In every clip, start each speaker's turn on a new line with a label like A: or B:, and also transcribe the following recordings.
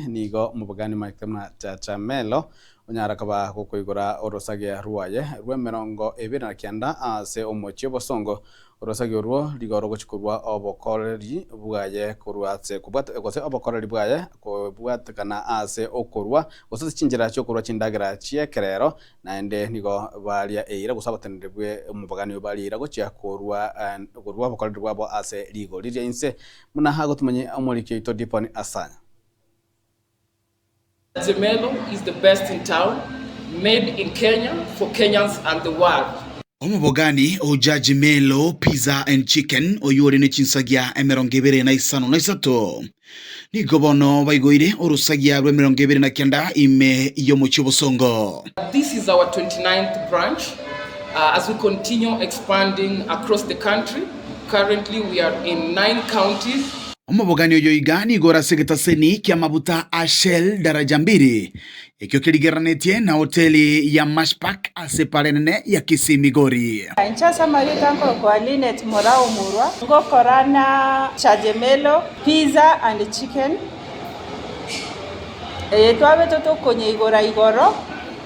A: Nigo omobogani Mike buna Chacha Melo onyara koba gokoigora orosagia rwaye rw'emerongo ebere na kianda ase omochie obosongo. Orosagia orwo nigo rogochia korwa obokoreri bwaye korwa ase kobwate gose obokoreri bwaye kobwatekana ase okorwa gose ase chinchera chi'okorwa chindagera chi'ekerero naende nigo baria eira gose abateneneri bwe omobogani oyo baria eira gochia korwa korwa obokoreri bwabo ase rigori ria inse Buna agotumanyia omoriki oito Diponi Asanya.
B: Jemelo is the best in town, made in Kenya for Kenyans and the world.
C: Omobogani o Judge Melo Pizza and Chicken oyio ore ne chinsagia 56 nigo bono baigoire orosagia rw'emerongo ebere na kenda ime y'omochie obosongo.
B: This is our 29th branch as we continue expanding across the country. Currently we are in 9 counties.
C: Omobogani oyo iga nigo ore ase egetaseni ki'amabuta a Shell Daraja Mbili, ekio kerigereranetie na hoteli ya Mash Park ase epara enene ya Kisii Migori.
D: Inche ase amarieta nkorokwa Linet Mora Omurwa, ngokora na Chajemelo Pizza and Chicken, eye twabete tokonyeigora igoro.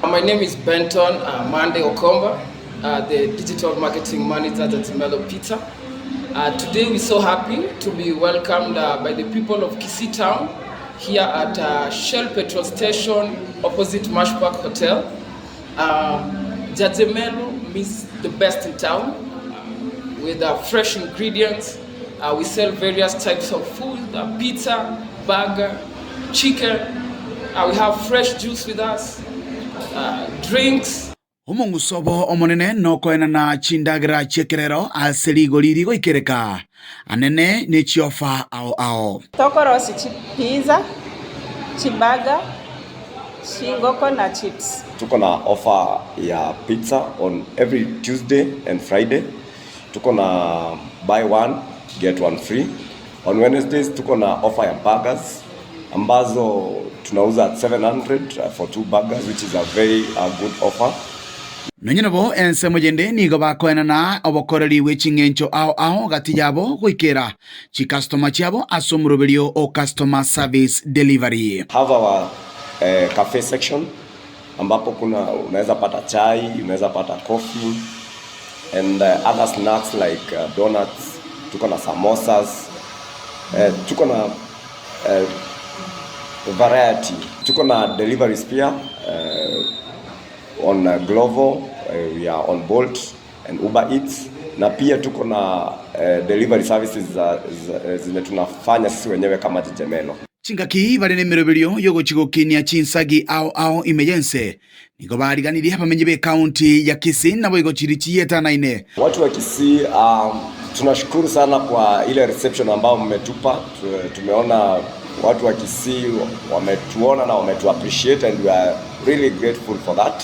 B: My name is Benton Mande Okomba. The digital marketing manager at Jemelo Pizza. Today we so happy to be welcomed by the people of Kisii town here at Shell petrol station opposite Mash Park Hotel. Jajemelo means the best in town with fresh ingredients. We sell various types of food, pizza, burger, chicken. We have fresh juice with us, drinks.
C: Omong'uso obo omonene nokoenana chindagera chi'ekerero ase rigori rigoikereka anene ne chiofa ao ao.
D: Tokorosia chipiza, chiburger, chingoko na chips.
E: Tuko na offer ya pizza on every Tuesday and Friday. Tuko na buy one get one free. On Wednesdays tuko na offer ya burgers ambazo tunauza at 700 for two burgers which is a very good offer.
C: Nonya nabo ensemo yende nigo bakoenana obokoreri bwe ching'encho ao ao gati yabo goikera chikastoma chiabo ase omoroberio o customer service delivery.
E: Have our cafe section ambapo kuna unaweza pata chai, unaweza pata coffee and other snacks like donuts, tuko na samosas, tuko na variety, tuko na deliveries pia on Glovo, we are on Bolt and Uber Eats na pia tuko na delivery services zenye tunafanya sisi wenyewe kama Jijemelo.
C: Chingaki bare nemeroberio y'ogochia gokinia chinsagi ao ao ime y'ense, nigo bariganirie abamenyi b'ekaunti ya Kisii naboigo chiria chietanaine.
E: Watu wa Kisii tunashukuru sana kwa ile reception ambao mmetupa. Tumeona watu wa Kisii wametuona na wametu appreciate and we are really grateful for that.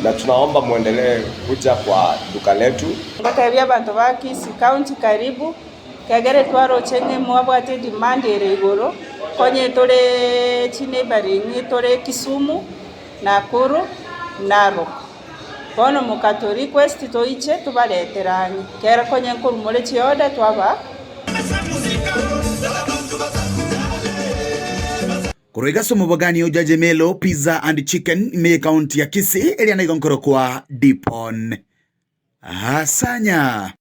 E: Na tunaomba muendelee kuja kwa duka letu.
D: Ngotebia abanto ba Kisii County karibu, Ekero twaroche ng'a mwabwate edemand ere igoro, konye tore chineighbouring tore Kisumu, Nakuru, Narok. Bono mokato request toiche tobaretere ang'e, ekero konye nkorwa more chiorder twabaa.
C: Korwa iga ase omobogani o Jajemelo Pizza and Chicken ime y'ecounty ya Kisii eria nigo nkorokwa Dipon Asanya.